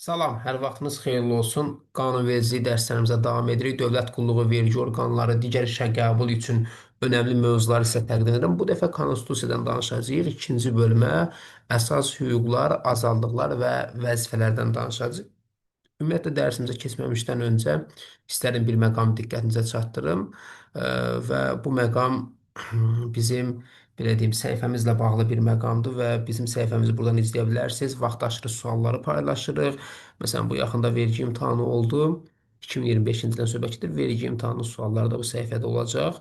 Salam, hər vaxtınız xeyirli olsun. Qanunvericilik dərslərimizə davam edirik. Dövlət qulluğu, vergi orqanları, digər işə qəbul üçün önəmli mövzuları sizə təqdim edirəm. Bu dəfə Konstitusiyadan danışacağıq. İkinci bölmə əsas hüquqlar, azadlıqlar və vəzifələrdən danışacağıq. Ümumiyyətlə dərsimizə keçməmişdən öncə istərdim bir məqam diqqətinizə çatdırım. Və bu məqam bizim belə deyim səhifəmizlə bağlı bir məqamdır və bizim səhifəmizi buradan izləyə bilərsiniz. Vaxtaşırı sualları paylaşırıq. Məsələn, bu yaxında vergi imtahanı oldu. 2025-ci ildən söhbət gedir. Vergi imtahanı sualları da bu səhifədə olacaq.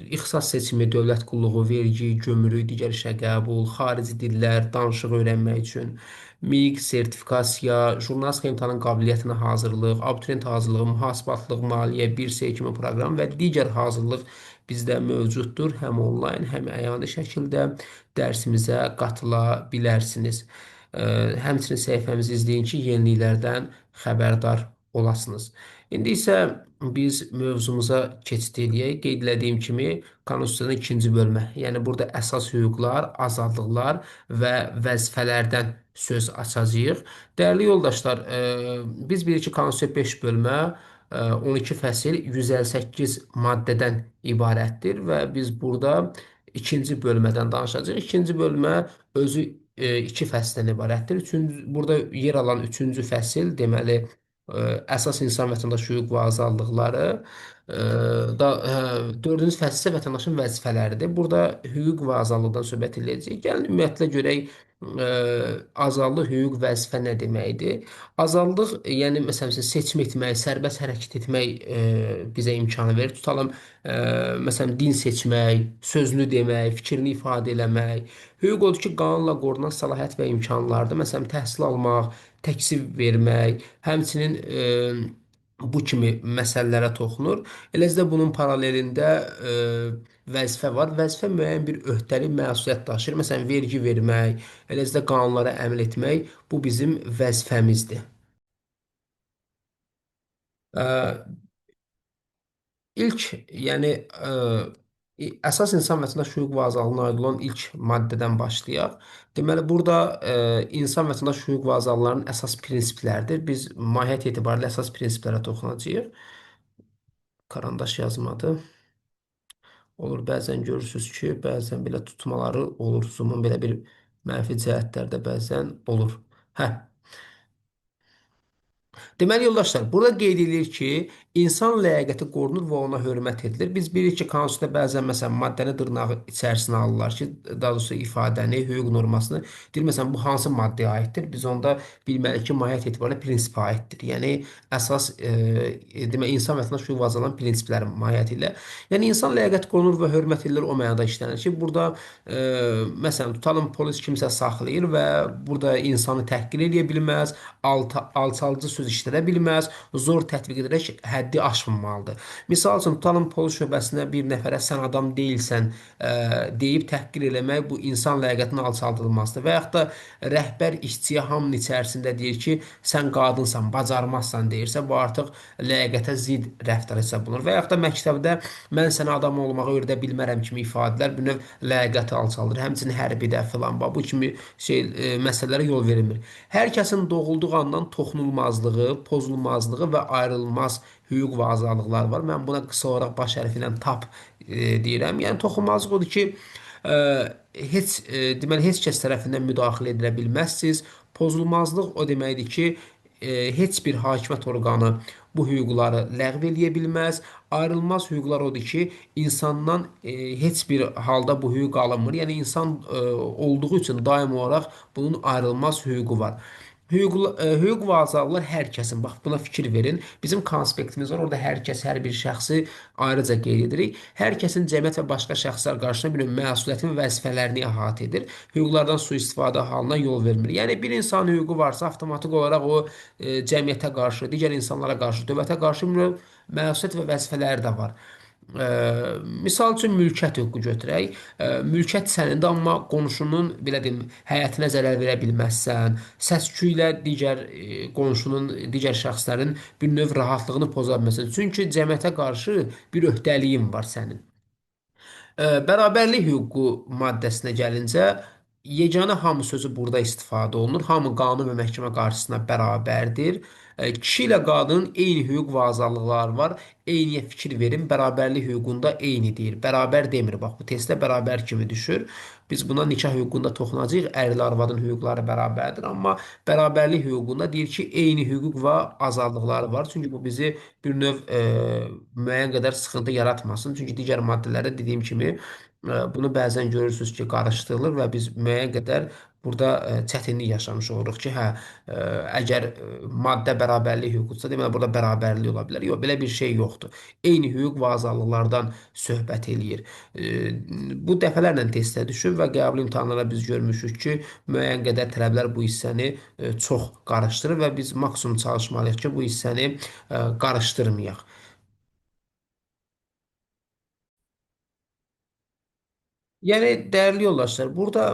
İxtisas seçimi, dövlət qulluğu, vergi, gömrük, digər işə qəbul, xarici dillər, danışıq öyrənmək üçün MİQ, sertifikasiya, jurnalistika imtahanının qabiliyyətinə hazırlıq, abituriyent hazırlığı, mühasibatlıq, maliyyə, 1C kimi proqram və digər hazırlıq bizdə mövcuddur. Həm onlayn, həm əyani şəkildə dərsimizə qatıla bilərsiniz. Həmçinin səhifəmizi izləyin ki, yeniliklərdən xəbərdar olasınız. İndi isə biz mövzumuza keçid eləyək. Qeyd elədiyim kimi, Konstitusiyanın ikinci bölmə, yəni burada əsas hüquqlar, azadlıqlar və vəzifələrdən söz açacağıq. Dəyərli yoldaşlar, biz bilirik ki, Konstitusiya 5 bölmə, 12 fəsil, 158 maddədən ibarətdir və biz burada ikinci bölmədən danışacağıq. İkinci bölmə özü iki fəsildən ibarətdir. Üçüncü, burada yer alan üçüncü fəsil, deməli, əsas insan vətəndaş hüquq və azadlıqları, da, dördüncü fəsil isə vətəndaşın vəzifələridir. Burada hüquq və azadlıqdan söhbət edəcəyik. Gəlin ümumiyyətlə görək, azadlıq, hüquq, vəzifə nə deməkdir? Azadlıq, yəni məsələn seçim etmək, sərbəst hərəkət etmək bizə imkanı verir. Tutalım, məsələn din seçmək, sözünü demək, fikrini ifadə eləmək. Hüquq odur ki, qanunla qorunan səlahiyyət və imkanlardır. Məsələn, təhsil almaq, təksib vermək, həmçinin bu kimi məsələlərə toxunur. Eləcə də bunun paralelində vəzifə var. Vəzifə müəyyən bir öhdəlik, məsuliyyət daşıyır. Məsələn, vergi vermək, eləcə də qanunlara əməl etmək bu bizim vəzifəmizdir. E, İlk, yəni əsas insan vətəndaş hüquq və azadlığına aid olan ilk maddədən başlayaq. Deməli, burada insan vətəndaş hüquq və azadlıqlarının əsas prinsipləridir. Biz mahiyyət etibarilə əsas prinsiplərə toxunacağıq. Karandaş yazmadı. Olur, bəzən görürsünüz ki, bəzən belə tutmaları olur. Zoom-un belə bir mənfi cəhətlər də bəzən olur. Hə. Deməli, yoldaşlar, burada qeyd edilir ki, insan ləyaqəti qorunur və ona hörmət edilir. Biz bilirik ki, konstitusiyada bəzən məsələn maddəni dırnağı içərisinə alırlar ki, daha doğrusu ifadəni, hüquq normasını. Deyir, məsələn, bu hansı maddəyə aiddir? Biz onda bilməliyik ki, mahiyyət etibarilə prinsipə aiddir. Yəni, əsas, demək, insan vətəndaş hüquq azalın prinsipləri mahiyyəti ilə. Yəni, insan ləyaqəti qorunur və hörmət edilir o mənada işlənir ki, burada məsələn, tutalım polis kimsə saxlayır və burada insanı təhqir eləyə bilməz, alçalıcı söz işlədə bilməz, zor tətbiq edərək həddi aşmamalıdır. Misal üçün, tutalım polis şöbəsinə bir nəfərə sən adam deyilsən deyib təhqir eləmək bu insan ləyaqətinin alçaldılmasıdır. Və yaxud da rəhbər işçiyə hamının içərisində deyir ki, sən qadınsan, bacarmazsan deyirsə, bu artıq ləyaqətə zidd rəftar hesab olunur. Və yaxud da məktəbdə mən sənə adam olmağı öyrədə bilmərəm kimi ifadələr bir növ ləyaqəti alçaldır. Həmçinin hərbidə filan, bu kimi şey məsələlərə yol verilmir. Hər kəsin doğulduğu andan toxunulmazlığı, pozulmazlığı və ayrılmaz hüquq və azadlıqlar var. Mən buna qısa olaraq baş hərfi ilə TAP deyirəm. Yəni toxunulmazlıq odur ki, heç deməli heç kəs tərəfindən müdaxilə edilə bilməzsiniz. Pozulmazlıq o deməkdir ki, heç bir hakimiyyət orqanı bu hüquqları ləğv eləyə bilməz. Ayrılmaz hüquqlar odur ki, insandan heç bir halda bu hüquq alınmır. Yəni insan olduğu üçün daim olaraq bunun ayrılmaz hüququ var. Hüquq və azadlıqlar hər kəsin, bax buna fikir verin. Bizim konspektimiz var, orada hər kəs, hər bir şəxsi ayrıca qeyd edirik. Hər kəsin cəmiyyət və başqa şəxslər qarşısında bir məsuliyyətin və vəzifələrini əhatə edir. Hüquqlardan sui-istifadə halına yol vermir. Yəni bir insanın hüququ varsa, avtomatik olaraq o cəmiyyətə qarşı, digər insanlara qarşı, dövlətə qarşı bir məsuliyyət və vəzifələri də var. Misal üçün mülkiyyət hüququ götürək. Mülkiyyət sənindir, amma qonşunun belə deyim, həyətinə zərər verə bilməzsən. Səs-küylə digər qonşunun, digər şəxslərin bir növ rahatlığını poza bilməzsən. Çünki cəmiyyətə qarşı bir öhdəliyin var sənin. Bərabərlik hüququ maddəsinə gəlincə, Yeganə hamı sözü burada istifadə olunur. Hamı qanun və məhkəmə qarşısında bərabərdir. Kişi ilə qadının eyni hüquq və azadlıqları var. Eyniyə fikir verin. Bərabərlik hüququnda eyni deyir. Bərabər demir. Bax, bu testdə bərabər kimi düşür. Biz buna nikah hüququnda toxunacağıq. Ərli arvadın hüquqları bərabərdir. Amma bərabərlik hüququnda deyir ki, eyni hüquq və azadlıqları var. Çünki bu bizi bir növ müəyyən qədər sıxıntı yaratmasın. Çünki digər maddələrdə dediyim kimi bunu bəzən görürsünüz ki, qarışdırılır və biz müəyyən qədər burada çətinlik yaşamış oluruq ki, hə, əgər maddə bərabərlik hüququdursa, deməli burada bərabərlik ola bilər. Yox, belə bir şey yoxdur. Eyni hüquq və azadlıqlardan söhbət eləyir. Bu dəfələrlə testə düşür və qəbul imtahanlara biz görmüşük ki, müəyyən qədər tələblər bu hissəni çox qarışdırır və biz maksimum çalışmalıyıq ki, bu hissəni qarışdırmayaq. Yəni dəyərli yoldaşlar, burada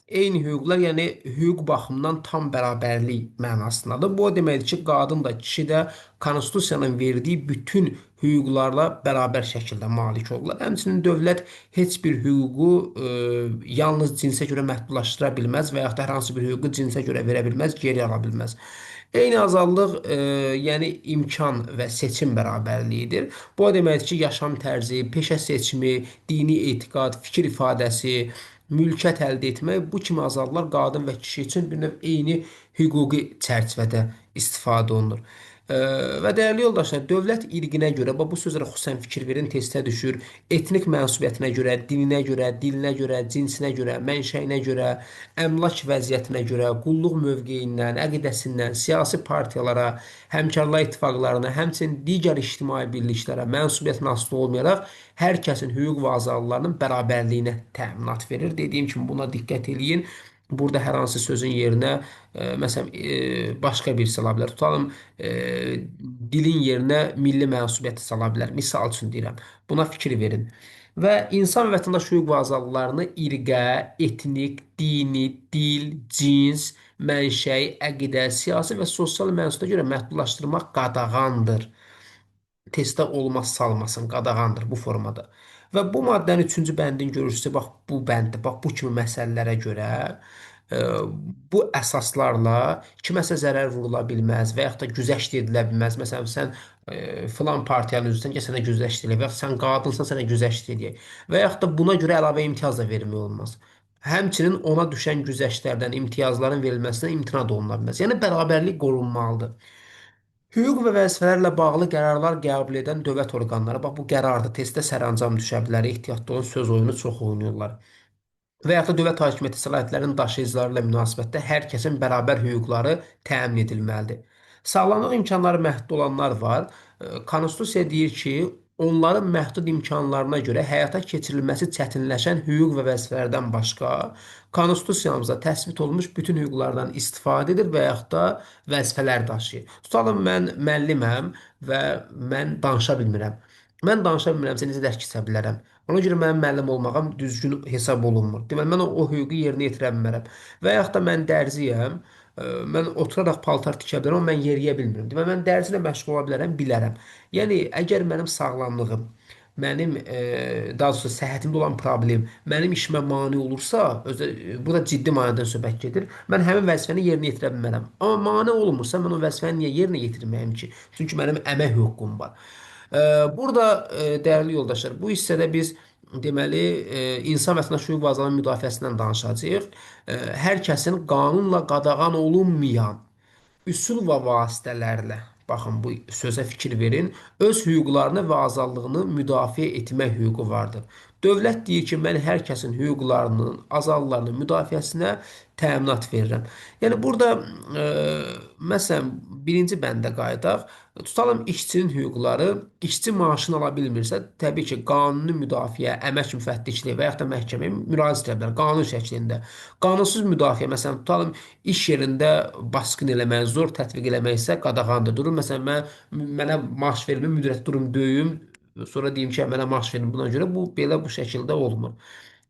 eyni hüquqlar, yəni hüquq baxımından tam bərabərlik mənasındadır. Bu o deməkdir ki, qadın da, kişi də konstitusiyanın verdiyi bütün hüquqlarla bərabər şəkildə malik olurlar. Həmçinin dövlət heç bir hüququ yalnız cinsə görə məhdudlaşdıra bilməz və yaxud da hər hansı bir hüququ cinsə görə verə bilməz, geri ala bilməz. Eyni azadlıq, yəni imkan və seçim bərabərliyidir. Bu o deməkdir ki, yaşam tərzi, peşə seçimi, dini etiqad, fikir ifadəsi, mülkiyyət əldə etmək, bu kimi azadlıqlar qadın və kişi üçün bir növ eyni hüquqi çərçivədə istifadə olunur. Və dəyərli yoldaşlar, dövlət irqinə görə, bax bu sözlərə xüsusən fikir verin, testə düşür. Etnik mənsubiyyətinə görə, dininə görə, dilinə görə, cinsinə görə, mənşəyinə görə, əmlak vəziyyətinə görə, qulluq mövqeyindən, əqidəsindən, siyasi partiyalara, həmkarlar ittifaqlarına, həmçinin digər ictimai birliklərə mənsubiyyətinə asılı olmayaraq hər kəsin hüquq və azadlıqlarının bərabərliyinə təminat verir. Dediyim kimi buna diqqət eləyin. Burada hər hansı sözün yerinə məsələn başqa bir sala bilər. Tutalım, dilin yerinə milli mənsubiyyəti sala bilər. Misal üçün deyirəm. Buna fikir verin. Və insan və vətəndaş hüquq və azadlıqlarını irqə, etnik, dini, dil, cins, mənşəy, əqidə, siyasi və sosial mənsubiyyətə görə məhdudlaşdırmaq qadağandır. Testdə olmaz salmasın, qadağandır bu formada. Və bu maddənin 3-cü bəndin görürsünüzsə, bax bu bənddə, bax bu kimi məsələlərə görə bu əsaslarla kiməsə zərər vurula bilməz və yaxud da güzəşt edilə bilməz. Məsələn, sən filan partiyanın üzvüsən, gəl sənə güzəşt eləyək və yaxud sən qadınsan, sənə güzəşt eləyək və yaxud da buna görə əlavə imtiyaz da vermək olmaz. Həmçinin ona düşən güzəştlərdən, imtiyazların verilməsinə imtina da oluna bilməz. Yəni bərabərlik qorunmalıdır. Hüquq və vəzifələrlə bağlı qərarlar qəbul edən dövlət orqanları, bax bu qərarda testdə sərəncam düşə bilər, ehtiyatlı olun, söz oyunu çox oynayırlar. Və yaxud da dövlət hakimiyyəti səlahiyyətlərinin daşıyıcıları ilə münasibətdə hər kəsin bərabər hüquqları təmin edilməlidir. Sağlamlıq imkanları məhdud olanlar var. Konstitusiya deyir ki, onların məhdud imkanlarına görə həyata keçirilməsi çətinləşən hüquq və vəzifələrdən başqa konstitusiyamızda təsbit olunmuş bütün hüquqlardan istifadə edir və yaxud da vəzifələr daşıyır. Tutalım, mən müəlliməm və mən danışa bilmirəm. Mən danışa bilmirəmsə necə dərs keçə bilərəm? Ona görə mənim müəllim olmağım düzgün hesab olunmur. Deməli, mən o hüququ yerinə yetirə bilmərəm. Və yaxud da mən dərziyəm. Mən oturaraq paltar tikə bilərəm, amma mən yeriyə bilmirəm. Deməli, mən dərzi ilə məşğul ola bilərəm, bilərəm. Yəni, əgər mənim sağlamlığım, mənim daha doğrusu səhhətimdə olan problem mənim işimə mane olursa, özü, burada ciddi maneədən söhbət gedir. Mən həmin vəzifəni yerinə yetirə bilmərəm. Amma mane olmursa, mən o vəzifəni niyə yerinə yetirməyim ki? Çünki mənim əmək hüququm var. Burada dəyərli yoldaşlar, bu hissədə biz deməli, insan vətəndaş hüquq və azadlığının müdafiəsindən danışacağıq. Hər kəsin qanunla qadağan olunmayan üsul və vasitələrlə, baxın bu sözə fikir verin, öz hüquqlarını və azadlığını müdafiə etmək hüququ vardır. Dövlət deyir ki, mən hər kəsin hüquqlarının, azadlıqlarının müdafiəsinə təminat verirəm. Yəni burada məsələn birinci bəndə qayıdaq. Tutalım işçinin hüquqları, işçi maaşını ala bilmirsə, təbii ki, qanuni müdafiə, əmək müfəttişliyi və yaxud da məhkəməyə müraciət edə bilər qanun şəklində. Qanunsuz müdafiə, məsələn, tutalım iş yerində basqın eləmək, zor tətbiq eləmək isə qadağandır. Durun, məsələn, mənə maaş verilmir, müdürət durum döyüm, sonra deyim ki, mənə maaş verin buna görə bu belə bu şəkildə olmur.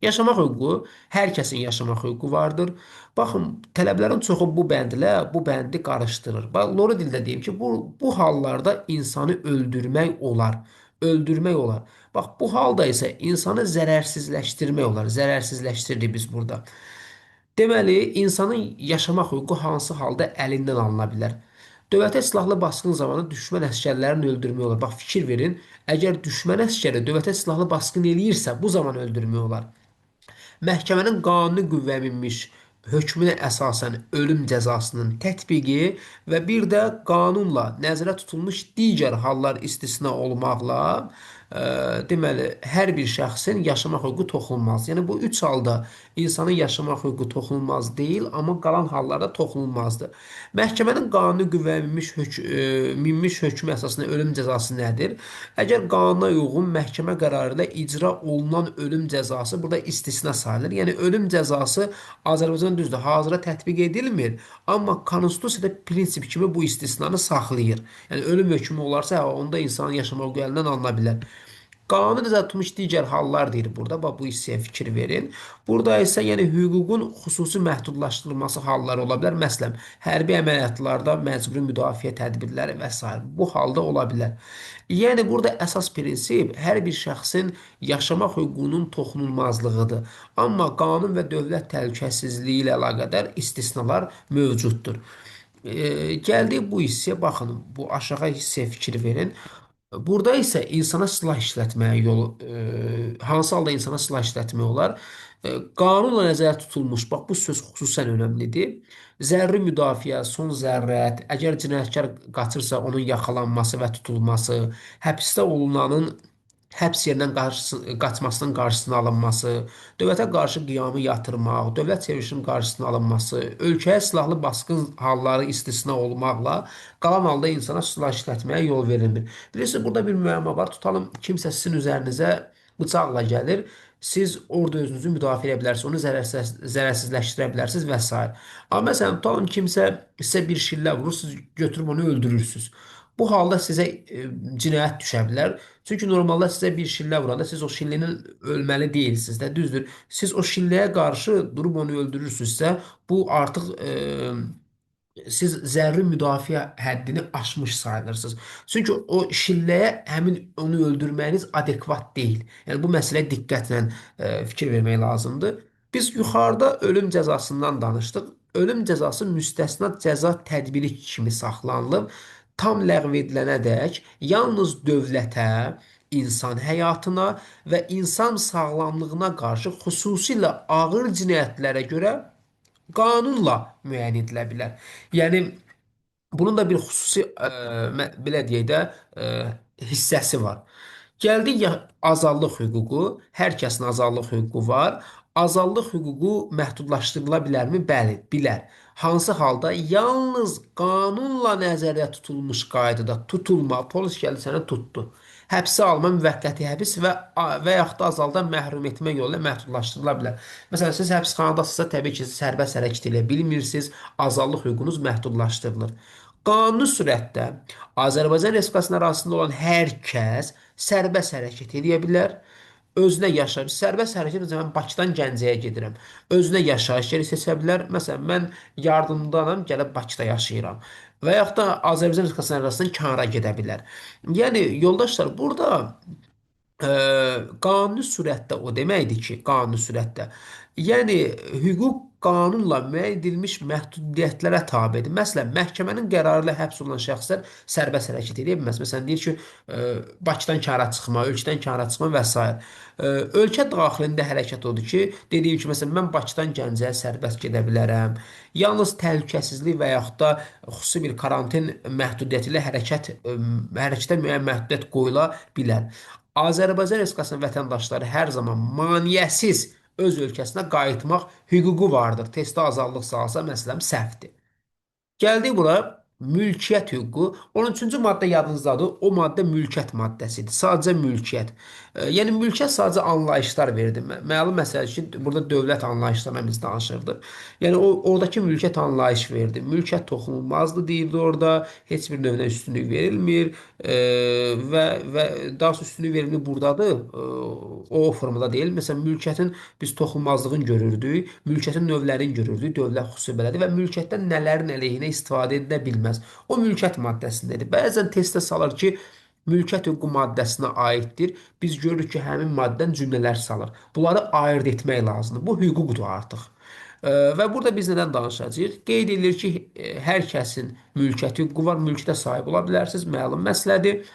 Yaşamaq hüququ, hər kəsin yaşamaq hüququ vardır. Baxın, tələblərin çoxu bu bəndlə bu bəndi qarışdırır. Bax, loru dildə deyim ki, bu hallarda insanı öldürmək olar. Öldürmək olar. Bax, bu halda isə insanı zərərsizləşdirmək olar. Zərərsizləşdiririk biz burada. Deməli, insanın yaşamaq hüququ hansı halda əlindən alına bilər? Dövlətə silahlı basqın zamanı düşmən əsgərlərini öldürmək olar. Bax, fikir verin, əgər düşmən əsgəri dövlətə silahlı basqın eləyirsə, bu zaman öldürmək olar. Məhkəmənin qanuni qüvvəyə minmiş hökmünə əsasən ölüm cəzasının tətbiqi və bir də qanunla nəzərə tutulmuş digər hallar istisna olmaqla, deməli, hər bir şəxsin yaşamaq hüququ toxunulmaz. Yəni, bu üç halda insanın yaşamaq hüququ toxunulmaz deyil, amma qalan hallarda toxunulmazdır. Məhkəmənin qanuni qüvvəyə minmiş hökmü əsasında ölüm cəzası nədir? Əgər qanuna uyğun məhkəmə qərarı ilə icra olunan ölüm cəzası burada istisna sayılır. Yəni, ölüm cəzası Azərbaycan düzdür, hazıra tətbiq edilmir, amma konstitusiyada prinsip kimi bu istisnanı saxlayır. Yəni, ölüm hökmü olarsa, onda insanın yaşamaq hüququ əlindən alına bilər. Qanun nəzərdə tutmuş digər hallar deyir burada. Bax, bu hissəyə fikir verin. Burada isə yəni hüququn xüsusi məhdudlaşdırılması halları ola bilər. Məsələn, hərbi əməliyyatlarda məcburi müdafiə tədbirləri və sair. Bu halda ola bilər. Yəni burada əsas prinsip hər bir şəxsin yaşamaq hüququnun toxunulmazlığıdır. Amma qanun və dövlət təhlükəsizliyi ilə əlaqədar istisnalar mövcuddur. Gəldik bu hissəyə, baxın, bu aşağı hissəyə fikir verin. Burada isə insana silah işlətməyə yol, hansı halda insana silah işlətmək olar? Qanunla nəzərdə tutulmuş, bax bu söz xüsusən önəmlidir. Zəruri müdafiə, son zərurət, əgər cinayətkar qaçırsa onun yaxalanması və tutulması, həbsdə olunanın həbs yerindən qaçmasının qarşısının alınması, dövlətə qarşı qiyamı yatırmaq, dövlət çevrilişinin qarşısının alınması, ölkəyə silahlı basqın halları istisna olmaqla qalan halda insana silah işlətməyə yol verilmir. Bilirsiniz, burada bir müəmma var. Tutalım, kimsə sizin üzərinizə bıçaqla gəlir. Siz orada özünüzü müdafiə edə bilərsiniz, onu zərərsizləşdirə bilərsiniz və s. Amma məsələn, tutalım, kimsə sizə bir şillə vurur, siz götürüb onu öldürürsünüz. Bu halda sizə cinayət düşə bilər. Çünki normalda sizə bir şillə vuranda siz o şillinin ölməli deyilsiniz də, düzdür. Siz o şilləyə qarşı durub onu öldürürsünüzsə, bu artıq siz zəruri müdafiə həddini aşmış sayılırsınız. Çünki o şilləyə həmin onu öldürməyiniz adekvat deyil. Yəni bu məsələyə diqqətlə fikir vermək lazımdır. Biz yuxarıda ölüm cəzasından danışdıq. Ölüm cəzası müstəsna cəza tədbiri kimi saxlanılıb. Tam ləğv edilənədək yalnız dövlətə, insan həyatına və insan sağlamlığına qarşı xüsusilə ağır cinayətlərə görə qanunla müəyyən edilə bilər. Yəni, bunun da bir xüsusi, belə deyək də, hissəsi var. Gəldik ya, azadlıq hüququ. Hər kəsin azadlıq hüququ var. Azadlıq hüququ məhdudlaşdırıla bilərmi? Bəli, bilər. Hansı halda? Yalnız qanunla nəzərdə tutulmuş qaydada tutulma, polis gəldi səni tutdu. Həbsə alma, müvəqqəti həbs və yaxud da azaldan məhrum etmə yolu ilə məhdudlaşdırıla bilər. Məsələn, siz həbsxanadasınızsa, təbii ki, sərbəst hərəkət edə bilmirsiniz, azadlıq hüququnuz məhdudlaşdırılır. Qanuni sürətdə Azərbaycan Respublikasının ərazisində olan hər kəs sərbəst hərəkət edə bilər. Özünə yaşayış, sərbəst hərəkət, məsələn, mən Bakıdan Gəncəyə gedirəm. Özünə yaşayış yeri seçə bilər. Məsələn, mən yardımdanam, gəlib Bakıda yaşayıram. Və yaxud da Azərbaycan Respublikasının ərazisindən kənara gedə bilər. Yəni, yoldaşlar, burada qanuni sürətdə o deməkdir ki, qanuni sürətdə. Yəni, hüquq qanunla müəyyən edilmiş məhdudiyyətlərə tabedir. Məsələn, məhkəmənin qərarı ilə həbs olunan şəxslər sərbəst hərəkət edə bilməz. Məsələn, deyir ki, Bakıdan kənara çıxma, ölkədən kənara çıxma və s. Ölkə daxilində hərəkət odur ki, dediyim ki, məsələn, mən Bakıdan Gəncəyə sərbəst gedə bilərəm. Yalnız təhlükəsizlik və yaxud da xüsusi bir karantin məhdudiyyəti ilə hərəkətə müəyyən məhdudiyyət qoyula bilər. Azərbaycan Respublikasının vətəndaşları hər zaman maneəsiz öz ölkəsinə qayıtmaq hüququ vardır. Testdə azadlıq salsa, məsələn, səhvdir. Gəldik bura, mülkiyyət hüququ. 13-cü maddə yadınızdadır. O maddə mülkiyyət maddəsidir. Sadəcə mülkiyyət. Yəni, mülkiyyət sadəcə anlayışlar verdi. Məlum məsələ ki, burada dövlət anlayışlarına biz danışırdıq. Yəni, oradakı mülkiyyət anlayış verdi. Mülkiyyət toxunulmazdır deyildi orada. Heç bir növünə üstünlük verilmir. Və daha sonra üstünlük verilmir buradadır. O formada deyil. Məsələn, mülkiyyətin biz toxunulmazlığını görürdük. Mülkiyyətin növlərini görürdük. Dövlət xüsusi belədir və mülkiyyətdən nələrin əleyhinə istifadə edilə bilməz. O mülkiyyət maddəsindədir. Bəzən testə salır ki, mülkiyyət hüququ maddəsinə aiddir. Biz görürük ki, həmin maddədən cümlələr salır. Bunları ayırd etmək lazımdır. Bu hüquqdur artıq. Və burada biz nədən danışacağıq? Qeyd edilir ki, hər kəsin mülkiyyət hüququ var, mülkiyyətə sahib ola bilərsiniz, məlum məsələdir.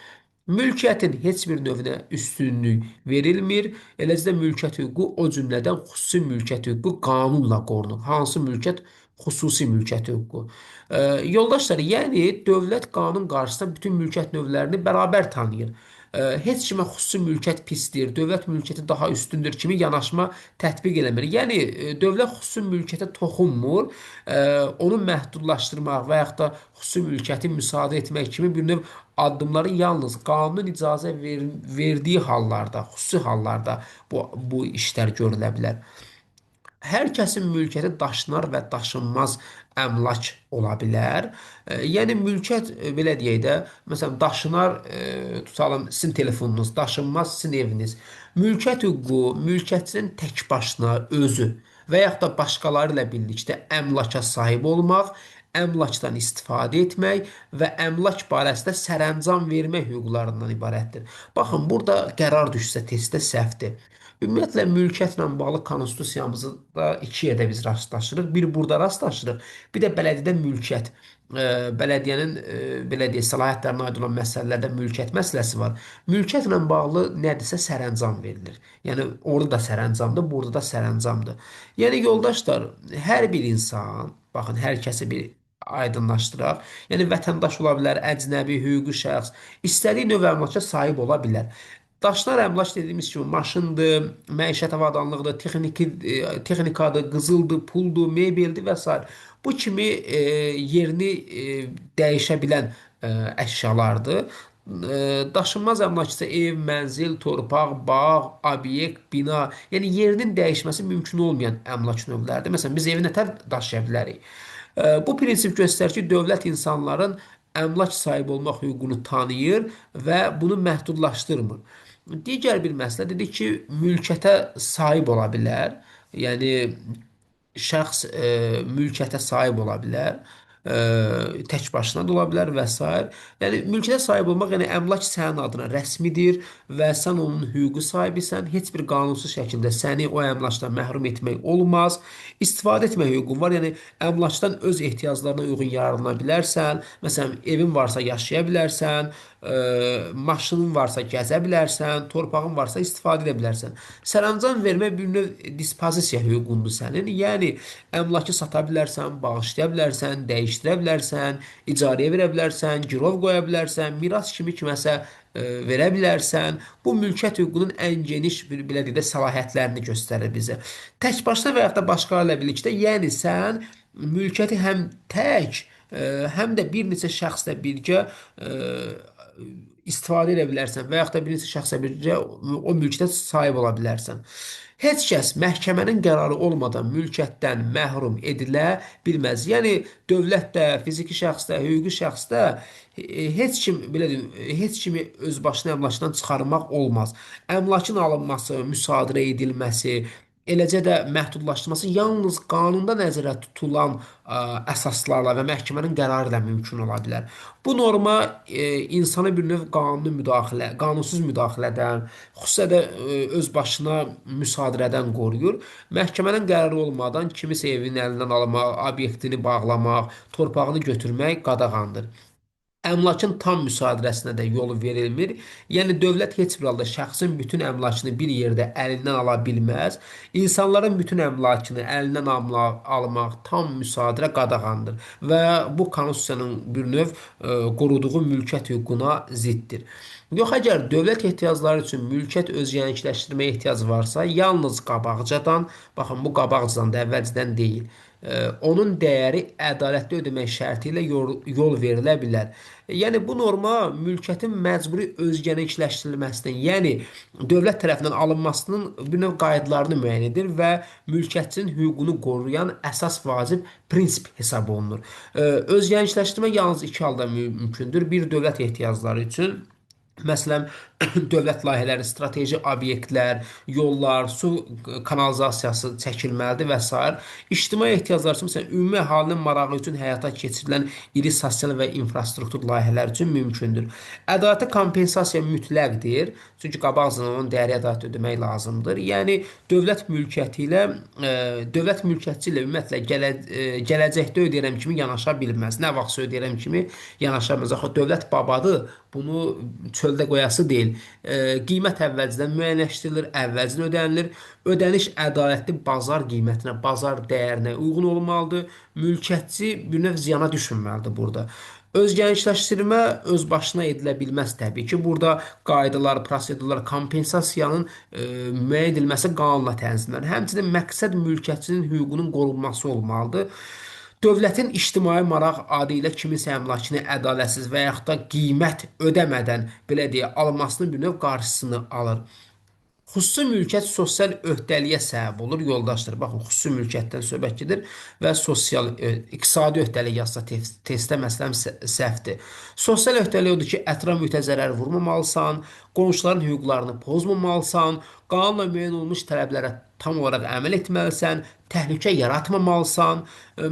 Mülkiyyətin heç bir növünə üstünlük verilmir. Eləcə də mülkiyyət hüququ, o cümlədən xüsusi mülkiyyət hüququ qanunla qorunur. Hansı mülkiyyət? Xüsusi mülkiyyət hüququ. Yoldaşlar, yəni dövlət qanun qarşısında bütün mülkiyyət növlərini bərabər tanıyır. Heç kimə xüsusi mülkiyyət pisdir, dövlət mülkiyyəti daha üstündür kimi yanaşma tətbiq eləmir. Yəni dövlət xüsusi mülkiyyətə toxunmur, onu məhdudlaşdırmaq və yaxud da xüsusi mülkiyyəti müsadə etmək kimi bir növ addımları yalnız qanun icazə verdiyi hallarda, xüsusi hallarda bu işlər görülə bilər. Hər kəsin mülkiyyəti daşınar və daşınmaz əmlak ola bilər. Yəni mülkiyyət belə deyək də, məsələn daşınar tutalım sizin telefonunuz, daşınmaz sizin eviniz. Mülkiyyət hüququ mülkiyyətçinin tək başına özü və yaxud da başqaları ilə birlikdə əmlaka sahib olmaq, əmlakdan istifadə etmək və əmlak barəsində sərəncam vermək hüquqlarından ibarətdir. Baxın, burada qərar düşsə testdə səhvdir. Ümumiyyətlə, mülkiyyətlə bağlı konstitusiyamızda iki yerdə biz rastlaşırıq. Bir burada rastlaşırıq, bir də bələdiyyədə mülkiyyət. Bələdiyyənin belə deyək, səlahiyyətlərinə aid olan məsələlərdə mülkiyyət məsələsi var. Mülkiyyətlə bağlı nədirsə sərəncam verilir. Yəni orada da sərəncamdır, burada da sərəncamdır. Yəni yoldaşlar, hər bir insan, baxın, hər kəsi bir aydınlaşdıraq. Yəni vətəndaş ola bilər, əcnəbi, hüquqi şəxs, istədiyi növ əmlaka sahib ola bilər. Daşlar əmlak dediyimiz kimi maşındır, məişət avadanlığıdır, texniki, texnikadır, qızıldır, puldur, mebeldir və s. Bu kimi yerini dəyişə bilən əşyalardır. Daşınmaz əmlak isə ev, mənzil, torpaq, bağ, obyekt, bina, yəni yerinin dəyişməsi mümkün olmayan əmlak növləridir. Məsələn, biz evi nətər daşıya bilərik? Bu prinsip göstərir ki, dövlət insanların əmlak sahibi olmaq hüququnu tanıyır və bunu məhdudlaşdırmır. Digər bir məsələ dedik ki, mülkiyyətə sahib ola bilər. Yəni şəxs mülkiyyətə sahib ola bilər, tək başına da ola bilər və s. Yəni mülkiyyətə sahib olmaq, yəni əmlak sənin adına rəsmidir və sən onun hüquqi sahibisən. Heç bir qanunsuz şəkildə səni o əmlakdan məhrum etmək olmaz. İstifadə etmək hüququn var. Yəni əmlakdan öz ehtiyaclarına uyğun yararlana bilərsən. Məsələn, evin varsa yaşaya bilərsən, maşının varsa gəzə bilərsən, torpağın varsa istifadə edə bilərsən. Sərəncam vermək bir növ dispozisiya hüququndur sənin. Yəni əmlakı sata bilərsən, bağışlaya bilərsən, dəyişdirə bilərsən, icarəyə verə bilərsən, girov qoya bilərsən, miras kimi kiməsə verə bilərsən. Bu mülkiyyət hüququnun ən geniş bir belə deyək də səlahiyyətlərini göstərir bizə. Tək başına və yaxud da başqaları ilə birlikdə, yəni sən mülkiyyəti həm tək, həm də bir neçə şəxslə birgə istifadə edə bilərsən və yaxud da bir neçə şəxslə birgə o mülkiyyətə sahib ola bilərsən. Heç kəs məhkəmənin qərarı olmadan mülkiyyətdən məhrum edilə bilməz. Yəni dövlət də, fiziki şəxs də, hüquqi şəxs də heç kim belə deyim, heç kimi öz başına əmlakdan çıxarmaq olmaz. Əmlakın alınması, müsadirə edilməsi, eləcə də məhdudlaşdırılması yalnız qanunda nəzərdə tutulan əsaslarla və məhkəmənin qərarı ilə mümkün ola bilər. Bu norma insana bir növ qanuni müdaxilə, qanunsuz müdaxilədən, xüsusilə də öz başına müsadirədən qoruyur. Məhkəmənin qərarı olmadan kimisə evinin əlindən almaq, obyektini bağlamaq, torpağını götürmək qadağandır. Əmlakın tam müsadirəsinə də yol verilmir. Yəni dövlət heç bir halda şəxsin bütün əmlakını bir yerdə əlindən ala bilməz. İnsanların bütün əmlakını əlindən almaq tam müsadirə qadağandır və bu konstitusiyanın bir növ qoruduğu mülkiyyət hüququna ziddir. Yox, əgər dövlət ehtiyacları üçün mülkiyyət özgənikləşdirməyə ehtiyac varsa, yalnız qabaqcadan, baxın bu qabaqcadan da əvvəlcədən deyil, onun dəyəri ədalətli ödəmək şərti ilə yol verilə bilər. Yəni bu norma mülkiyyətin məcburi özgənikləşdirilməsinin, yəni dövlət tərəfindən alınmasının bir növ qaydalarını müəyyən edir və mülkiyyətçinin hüququnu qoruyan əsas vacib prinsip hesab olunur. Özgənikləşdirmə yalnız iki halda mümkündür. Bir, dövlət ehtiyacları üçün. Məsələn, Dövlət layihələri, strateji obyektlər, yollar, su kanalizasiyası çəkilməlidir və sair. İctimai ehtiyaclar üçün, məsələn, ümumi əhalinin marağı üçün həyata keçirilən iri sosial və infrastruktur layihələr üçün mümkündür. Ədalətli kompensasiya mütləqdir. Çünki qabaqcadan onun dəyəri ədalət ödəmək lazımdır. Yəni dövlət mülkiyyəti ilə dövlət mülkiyyətçi ilə ümumiyyətlə gələcəkdə ödəyirəm kimi yanaşa bilməz. Nə vaxtsa ödəyirəm kimi yanaşa bilməz. Axı dövlət babadır. Bunu çöldə qoyası deyil. Qiymət əvvəlcədən müəyyənləşdirilir, əvvəlcədən ödənilir. Ödəniş ədalətli bazar qiymətinə, bazar dəyərinə uyğun olmalıdır. Mülkiyyətçi bir növ ziyana düşməməlidir burada. Özgənişləşdirmə öz başına edilə bilməz təbii ki. Burada qaydalar, prosedurlar, kompensasiyanın müəyyən edilməsi qanunla tənzimlənir. Həmçinin məqsəd mülkiyyətçinin hüququnun qorunması olmalıdır. Dövlətin ictimai maraq adı ilə kiminsə əmlakını ədalətsiz və yaxud da qiymət ödəmədən, belə deyək, almasının bir növ qarşısını alır. Xüsusi mülkiyyət sosial öhdəliyə səbəb olur yoldaşlar. Baxın, xüsusi mülkiyyətdən söhbət gedir və sosial iqtisadi öhdəlik yazsa testdə məsələn səhvdir. Sosial öhdəlik odur ki, ətraf mühitə zərər vurmamalısan, qonşuların hüquqlarını pozmamalısan, qanunla müəyyən olunmuş tələblərə tam olaraq əməl etməlisən, təhlükə yaratmamalısan.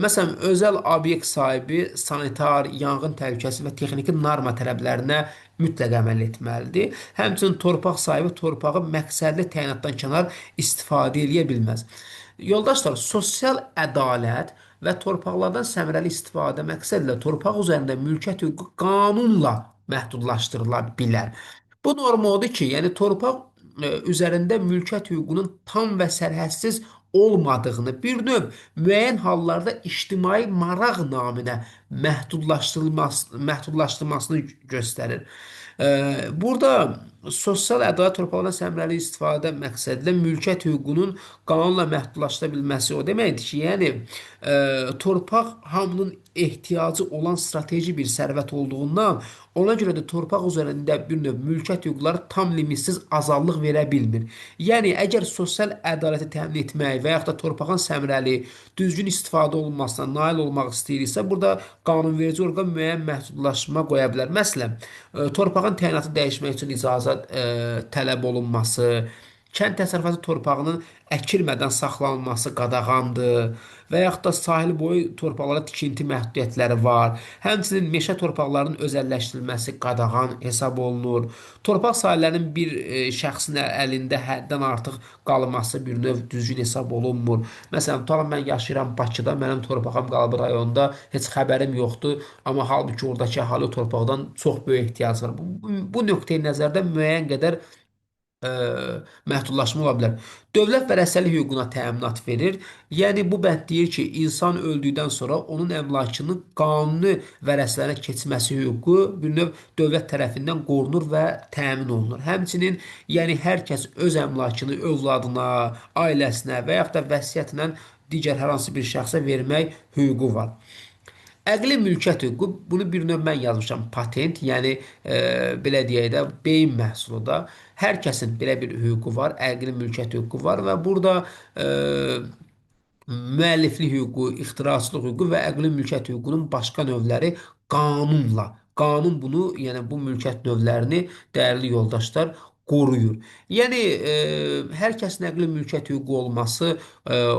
Məsələn, özəl obyekt sahibi sanitar, yanğın təhlükəsi və texniki norma tələblərinə mütləq əməl etməlidir. Həmçinin torpaq sahibi torpağı məqsədli təyinatdan kənar istifadə eləyə bilməz. Yoldaşlar, sosial ədalət və torpaqlardan səmərəli istifadə məqsədilə torpaq üzərində mülkiyyət hüququ qanunla məhdudlaşdırıla bilər. Bu norma odur ki, yəni torpaq üzərində mülkiyyət hüququnun tam və sərhədsiz olmadığını bir növ müəyyən hallarda ictimai maraq naminə məhdudlaşdırılmasını göstərir. Burada sosial ədalət torpaqlardan səmərəli istifadə məqsədilə mülkiyyət hüququnun qanunla məhdudlaşdıra bilməsi o deməkdir ki, yəni torpaq hamının ehtiyacı olan strateji bir sərvət olduğundan ona görə də torpaq üzərində bir növ mülkiyyət hüquqları tam limitsiz azadlıq verə bilmir. Yəni əgər sosial ədaləti təmin etmək və yaxud da torpağın səmərəli, düzgün istifadə olunmasına nail olmaq istəyirsə, burada qanunverici orqan müəyyən məhdudlaşma qoya bilər. Məsələn, torpağın təyinatı dəyişmək üçün icazə tələb olunması, kənd təsərrüfatı torpağının əkilmədən saxlanılması qadağandır və yaxud da sahil boyu torpaqlara tikinti məhdudiyyətləri var. Həmçinin meşə torpaqlarının özəlləşdirilməsi qadağan hesab olunur. Torpaq sahələrinin bir şəxsin əlində həddən artıq qalması bir növ düzgün hesab olunmur. Məsələn, tutalım mən yaşayıram Bakıda, mənim torpağım qalıb rayonda, heç xəbərim yoxdur. Amma halbuki oradakı əhali o torpaqdan çox böyük ehtiyac var. Bu nöqteyi nəzərdən müəyyən qədər ə, məhdudlaşma ola bilər. Dövlət vərəsəlik hüququna təminat verir. Yəni bu bənd deyir ki, insan öldükdən sonra onun əmlakının qanuni vərəsələrinə keçməsi hüququ bir növ dövlət tərəfindən qorunur və təmin olunur. Həmçinin, yəni hər kəs öz əmlakını övladına, ailəsinə və yaxud da vəsiyyətlə digər hər hansı bir şəxsə vermək hüququ var. Əqli mülkiyyət hüququ, bunu bir növ mən yazmışam, patent, yəni belə deyək də beyin məhsulu da. Hər kəsin belə bir hüququ var, əqli mülkiyyət hüququ var və burada e, müəlliflik hüququ, ixtiraçılıq hüququ və əqli mülkiyyət hüququnun başqa növləri qanunla, qanun bunu, yəni bu mülkiyyət növlərini dəyərli yoldaşlar qoruyur. Yəni hər kəsin əqli mülkiyyət hüququ olması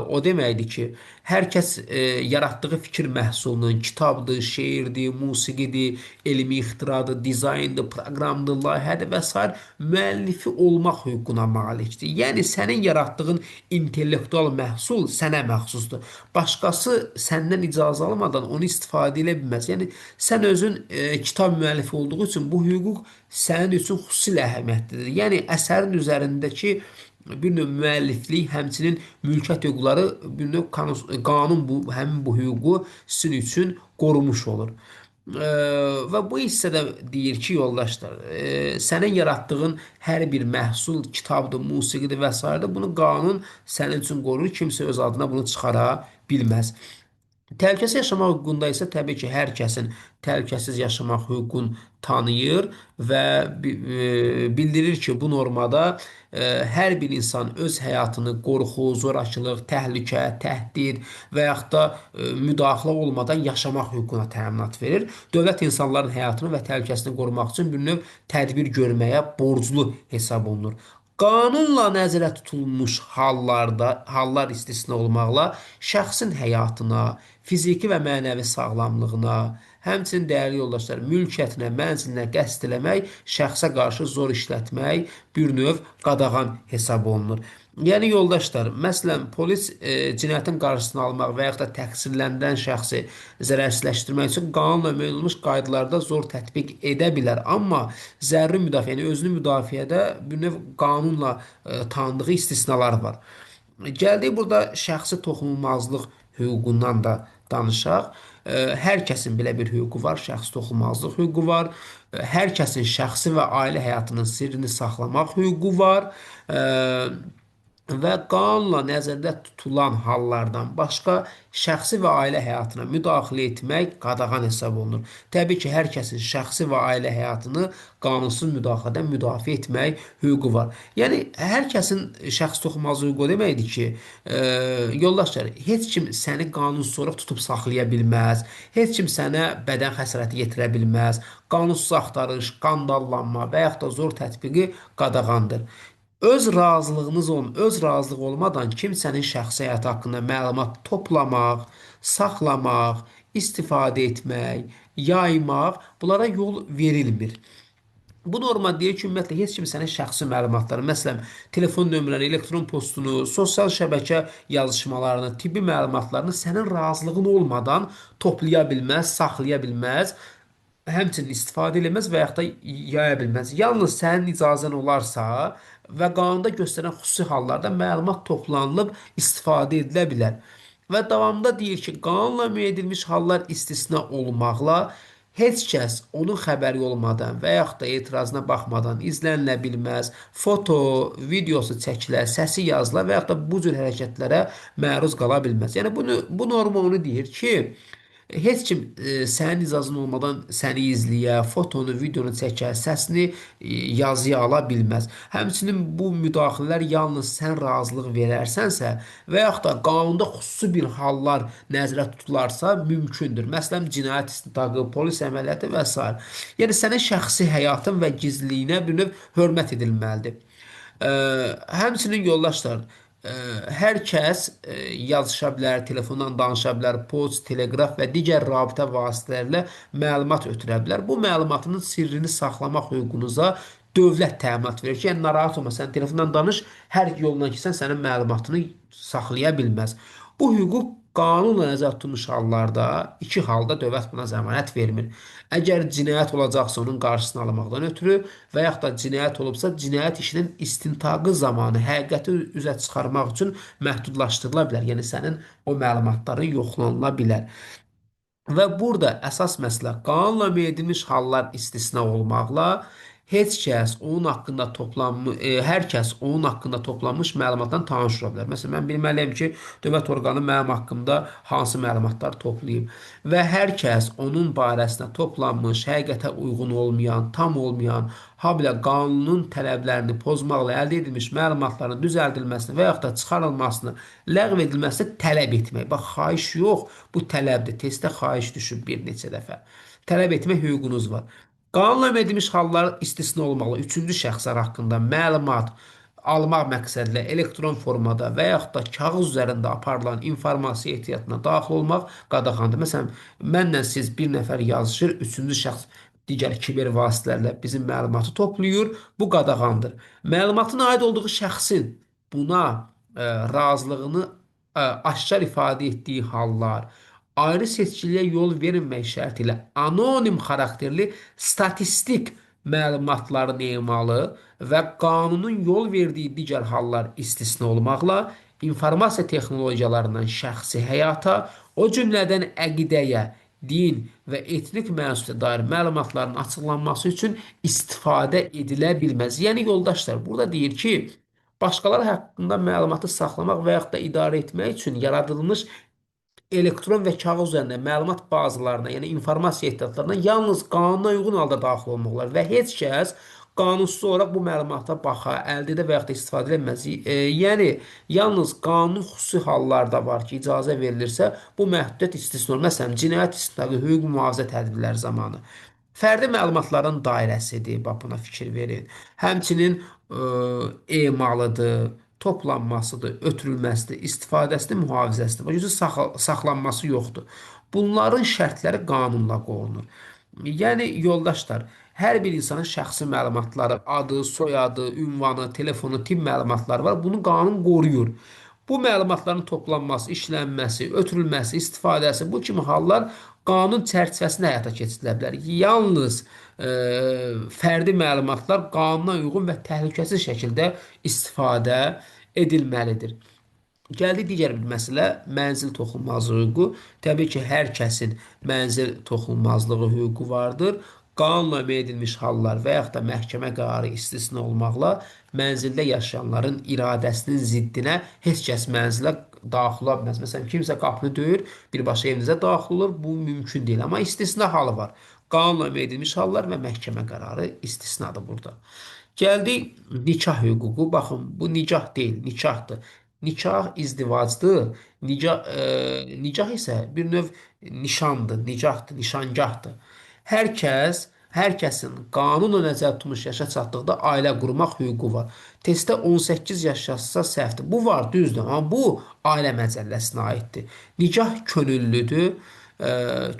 o deməkdir ki, hər kəs yaratdığı fikir məhsulunun kitabdır, şeirdir, musiqidir, elmi ixtiradır, dizayndır, proqramdır, layihədir və sair müəllifi olmaq hüququna malikdir. Yəni sənin yaratdığın intellektual məhsul sənə məxsusdur. Başqası səndən icazə almadan onu istifadə edə bilməz. Yəni sən özün kitab müəllifi olduğu üçün bu hüquq sənin üçün xüsusilə əhəmiyyətlidir. Yəni əsərin üzərindəki bir növ müəlliflik, həmçinin mülkiyyət hüquqları bir növ qanun bu həmin bu hüququ sizin üçün qorumuş olur. Və bu hissədə deyir ki, yoldaşlar, sənin yaratdığın hər bir məhsul, kitabdır, musiqidir və sairədir, bunu qanun sənin üçün qoruyur. Kimsə öz adına bunu çıxara bilməz. Təhlükəsiz yaşamaq hüququnda isə təbii ki, hər kəsin təhlükəsiz yaşamaq hüququnu tanıyır və bildirir ki, bu normada hər bir insan öz həyatını qorxu, zorakılıq, təhlükə, təhdid və yaxud da müdaxilə olmadan yaşamaq hüququna təminat verir. Dövlət insanların həyatını və təhlükəsini qorumaq üçün bir növ tədbir görməyə borclu hesab olunur. Qanunla nəzərdə tutulmuş hallarda, hallar istisna olmaqla şəxsin həyatına, fiziki və mənəvi sağlamlığına, həmçinin dəyərli yoldaşlar, mülkiyyətinə, mənzilinə qəsd eləmək, şəxsə qarşı zor işlətmək bir növ qadağan hesab olunur. Yəni yoldaşlar, məsələn, polis cinayətin qarşısını almaq və yaxud da təqsirləndirilən şəxsi zərərsizləşdirmək üçün qanunla müəyyən olunmuş qaydalarda zor tətbiq edə bilər. Amma zəruri müdafiə, yəni özünü müdafiədə bir növ qanunla tanıdığı istisnalar var. Gəldik burada şəxsi toxunulmazlıq hüququndan da danışaq. Hər kəsin belə bir hüququ var, şəxsi toxunulmazlıq hüququ var. Hər kəsin şəxsi və ailə həyatının sirrini saxlamaq hüququ var. Və qanunla nəzərdə tutulan hallardan başqa şəxsi və ailə həyatına müdaxilə etmək qadağan hesab olunur. Təbii ki, hər kəsin şəxsi və ailə həyatını qanunsuz müdaxilədən müdafiə etmək hüququ var. Yəni, hər kəsin şəxsi toxunulmazlıq hüququ deməkdir ki, yoldaşlar, heç kim səni qanunsuz olaraq tutub saxlaya bilməz, heç kim sənə bədən xəsarəti yetirə bilməz, qanunsuz axtarış, qandallanma və yaxud da zor tətbiqi qadağandır. Öz razılığınız olun, öz razılığı olmadan kimsənin şəxsi həyatı haqqında məlumat toplamaq, saxlamaq, istifadə etmək, yaymaq, bunlara yol verilmir. Bu norma deyir ki, ümumiyyətlə heç kim sənin şəxsi məlumatlarını, məsələn, telefon nömrəni, elektron postunu, sosial şəbəkə yazışmalarını, tibbi məlumatlarını sənin razılığın olmadan toplaya bilməz, saxlaya bilməz, həmçinin istifadə eləməz və yaxud da yaya bilməz. Yalnız sənin icazən olarsa və qanunda göstərən xüsusi hallarda məlumat toplanılıb istifadə edilə bilər. Və davamında deyir ki, qanunla müəyyən edilmiş hallar istisna olmaqla heç kəs onun xəbəri olmadan və yaxud da etirazına baxmadan izlənilə bilməz, foto, videosu çəkilə, səsi yazıla və yaxud da bu cür hərəkətlərə məruz qala bilməz. Yəni bu norma onu deyir ki, heç kim sənin icazən olmadan səni izləyə, fotonu, videonu çəkə, səsini yazıya ala bilməz. Həmçinin bu müdaxilələr yalnız sən razılıq verərsənsə və yaxud da qanunda xüsusi bir hallar nəzərə tutularsa mümkündür. Məsələn, cinayət istintaqı, polis əməliyyatı və s. Yəni sənin şəxsi həyatın və gizliliyinə bir növ hörmət edilməlidir. Həmçinin yoldaşlar, hər kəs yazışa bilər, telefondan danışa bilər, poçt, teleqraf və digər rabitə vasitələrlə məlumat ötürə bilər. Bu məlumatının sirrini saxlamaq hüququnuza dövlət təminat verir ki, yəni narahat olma, sən telefondan danış, hər yolla ki, sən sənin məlumatını saxlaya bilməz. Bu hüquq qanunla nəzərdə tutulmuş hallarda, iki halda dövlət buna zəmanət vermir. Əgər cinayət olacaqsa, onun qarşısını almaqdan ötürü və yaxud da cinayət olubsa, cinayət işinin istintaqı zamanı həqiqəti üzə çıxarmaq üçün məhdudlaşdırıla bilər. Yəni sənin o məlumatların yoxlanıla bilər. Və burada əsas məsələ qanunla müəyyən edilmiş hallar istisna olmaqla heç kəs onun haqqında toplanmış, hər kəs onun haqqında toplanmış məlumatdan tanış ola bilər. Məsələn, mən bilməliyəm ki, dövlət orqanı mənim haqqımda hansı məlumatlar toplayıb və hər kəs onun barəsində toplanmış, həqiqətə uyğun olmayan, tam olmayan, habelə qanunun tələblərini pozmaqla əldə edilmiş məlumatların düzəldilməsini və yaxud da çıxarılmasını, ləğv edilməsini tələb etmək. Bax, xahiş yox, bu tələbdir. Testdə xahiş düşüb bir neçə dəfə. Tələb etmək hüququnuz var. Qanunla müəyyən edilmiş hallar istisna olmaqla üçüncü şəxslər haqqında məlumat almaq məqsədilə elektron formada və yaxud da kağız üzərində aparılan informasiya ehtiyatına daxil olmaq qadağandır. Məsələn, mənlə siz bir nəfər yazışır, üçüncü şəxs digər kiber vasitələrlə bizim məlumatı toplayır. Bu qadağandır. Məlumatın aid olduğu şəxsin buna razılığını aşkar ifadə etdiyi hallar, ayrı seçkiliyə yol verilmək şərti ilə anonim xarakterli statistik məlumatların emalı və qanunun yol verdiyi digər hallar istisna olmaqla informasiya texnologiyalarından şəxsi həyata, o cümlədən əqidəyə, din və etnik mənsubiyyətə dair məlumatların açıqlanması üçün istifadə edilə bilməz. Yəni yoldaşlar, burada deyir ki, başqaları haqqında məlumatı saxlamaq və yaxud da idarə etmək üçün yaradılmış Elektron və kağız üzərində məlumat bazalarına, yəni informasiya ehtiyatlarına yalnız qanuna uyğun halda daxil olmaq olar və heç kəs qanunsuz olaraq bu məlumata baxa, əldə edə və yaxud da istifadə edilməz. Yəni yalnız qanun xüsusi hallarda var ki, icazə verilirsə, bu məhdudiyyət istisna olunur. Məsələn, cinayət istinaqı, hüquq mühafizə tədbirləri zamanı. Fərdi məlumatların dairəsidir, bax buna fikir verin. Həmçinin emalıdır, toplanmasıdır, ötürülməsidir, istifadəsidir, mühafizəsidir. Bax, saxlanması yoxdur. Bunların şərtləri qanunla qorunur. Yəni yoldaşlar, hər bir insanın şəxsi məlumatları, adı, soyadı, ünvanı, telefonu, tibb məlumatları var. Bunu qanun qoruyur. Bu məlumatların toplanması, işlənməsi, ötürülməsi, istifadəsi bu kimi hallar qanun çərçivəsində həyata keçirilə bilər. Yalnız fərdi məlumatlar qanuna uyğun və təhlükəsiz şəkildə istifadə edilməlidir. Gəldik digər bir məsələ, mənzil toxunulmazlığı hüququ. Təbii ki, hər kəsin mənzil toxunulmazlığı hüququ vardır. Qanunla müəyyən edilmiş hallar və yaxud da məhkəmə qərarı istisna olmaqla mənzildə yaşayanların iradəsinin ziddinə heç kəs mənzilə daxil ola bilməz. Məsələn, kimsə qapını döyür, birbaşa evinizə daxil olur, bu mümkün deyil. Amma istisna halı var. Qanunla müəyyən edilmiş hallar və məhkəmə qərarı istisnadır burada. Gəldik nikah hüququ. Baxın, bu nikah deyil, nikahdır. Nikah izdivacdır. Nikah isə bir növ nişandır, nikahdır, nişangahdır. Hər kəs, hər kəsin qanunla nəzərdə tutulmuş yaşa çatdıqda ailə qurmaq hüququ var. Testdə 18 yaş yazsa səhvdir. Bu var, düzdür, amma bu ailə məcəlləsinə aiddir. Nikah könüllüdür,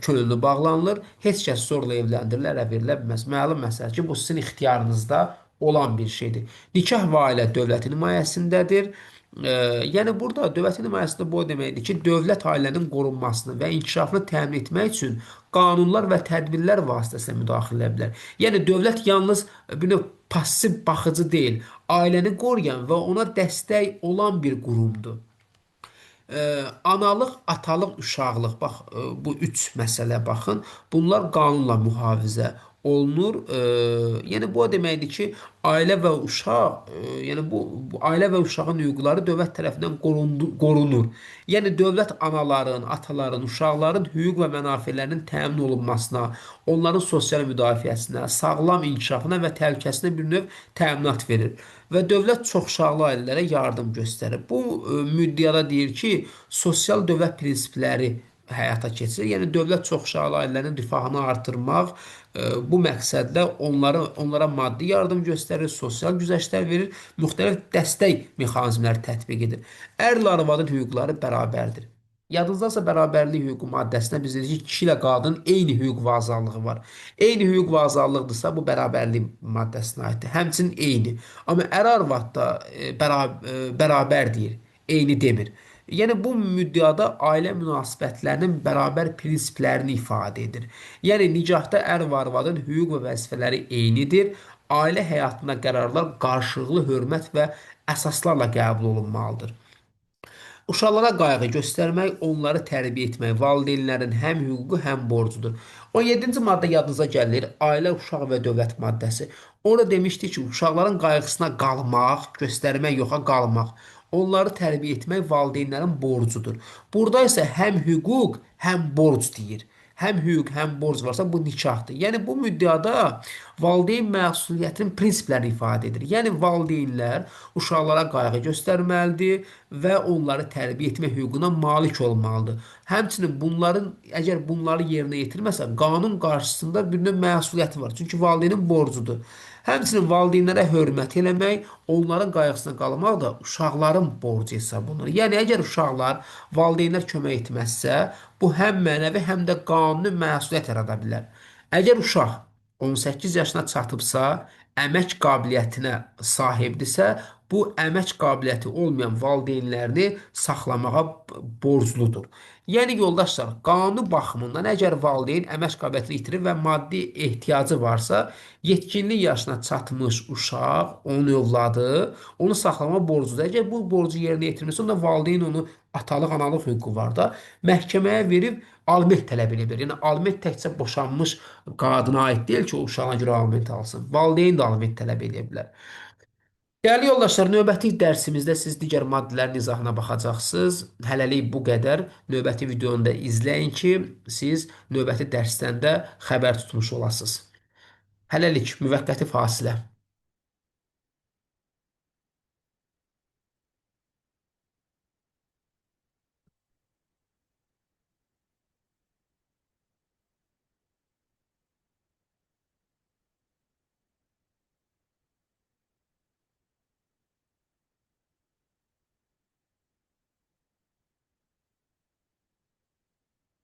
könüllü bağlanılır. Heç kəs zorla evləndirilə, ərə verilə bilməz. Məlum məsələ ki, bu sizin ixtiyarınızda olan bir şeydir. Nikah və ailə dövlətin himayəsindədir. Yəni burada dövlətin himayəsində bu o deməkdir ki, dövlət ailənin qorunmasını və inkişafını təmin etmək üçün qanunlar və tədbirlər vasitəsilə müdaxilə edə bilər. Yəni dövlət yalnız bir növ passiv baxıcı deyil, ailəni qoruyan və ona dəstək olan bir qurumdur. Analıq, atalıq, uşaqlıq. Bax, bu üç məsələ baxın. Bunlar qanunla mühafizə olunur. Yəni bu o deməkdir ki, ailə və uşaq, yəni bu ailə və uşağın hüquqları dövlət tərəfindən qorunur. Yəni dövlət anaların, ataların, uşaqların hüquq və mənafelərinin təmin olunmasına, onların sosial müdafiəsinə, sağlam inkişafına və təhlükəsinə bir növ təminat verir. Və dövlət çoxuşaqlı ailələrə yardım göstərir. Bu müddəada deyir ki, sosial dövlət prinsipləri həyata keçirir. Yəni dövlət çoxuşaqlı ailələrin rifahını artırmaq bu məqsədlə onlara maddi yardım göstərir, sosial güzəştlər verir, müxtəlif dəstək mexanizmləri tətbiq edir. Ərlə arvadın hüquqları bərabərdir. Yadınızdadsa bərabərlik hüququ maddəsinə biz dedik ki, kişi ilə qadın eyni hüquq və azadlığı var. Eyni hüquq və azadlıqdırsa, bu bərabərlik maddəsinə aiddir. Həmçinin eyni. Amma ər arvad da bərabər deyir, eyni demir. Yəni bu müddəada ailə münasibətlərinin bərabər prinsiplərini ifadə edir. Yəni nikahda ər və arvadın hüquq və vəzifələri eynidir. Ailə həyatında qərarlar qarşılıqlı hörmət və əsaslarla qəbul olunmalıdır. Uşaqlara qayğı göstərmək, onları tərbiyə etmək valideynlərin həm hüququ, həm borcudur. 17-ci maddə yadınıza gəlir, ailə, uşaq və dövlət maddəsi. Orada demişdik ki, uşaqların qayğısına qalmaq, göstərmək yoxa qalmaq, onları tərbiyə etmək valideynlərin borcudur. Burada isə həm hüquq, həm borc deyir. Həm hüquq, həm borc varsa bu nikahdır. Yəni bu müddəada valideyn məsuliyyətinin prinsiplərini ifadə edir. Yəni valideynlər uşaqlara qayğı göstərməlidir və onları tərbiyə etmə hüququna malik olmalıdır. Həmçinin bunların əgər bunları yerinə yetirməsə, qanun qarşısında bir növ məsuliyyəti var. Çünki valideynin borcudur. Həmçinin valideynlərə hörmət eləmək, onların qayğısına qalmaq da uşaqların borcu hesab olunur. Yəni əgər uşaqlar valideynlər kömək etməzsə, bu həm mənəvi, həm də qanuni məsuliyyət yarada bilər. Əgər uşaq 18 yaşına çatıbsa, əmək qabiliyyətinə sahibdirsə, bu əmək qabiliyyəti olmayan valideynlərini saxlamağa borcludur. Yəni yoldaşlar, qanuni baxımından əgər valideyn əmək qabiliyyətini itirir və maddi ehtiyacı varsa, yetkinlik yaşına çatmış uşaq, onun övladı, onu saxlama borcudur. Əgər bu borcu yerinə yetirmirsə, onda valideyn onu atalıq, analıq hüququ var da, məhkəməyə verib aliment tələb edə bilər. Yəni aliment təkcə boşanmış qadına aid deyil ki, o uşağına görə aliment alsın. Valideyn də aliment tələb edə bilər. Dəyərli yoldaşlar, növbəti dərsimizdə siz digər maddələrin izahına baxacaqsınız. Hələlik bu qədər. Növbəti videonu da izləyin ki, siz növbəti dərsdən də xəbər tutmuş olasınız. Hələlik müvəqqəti fasilə.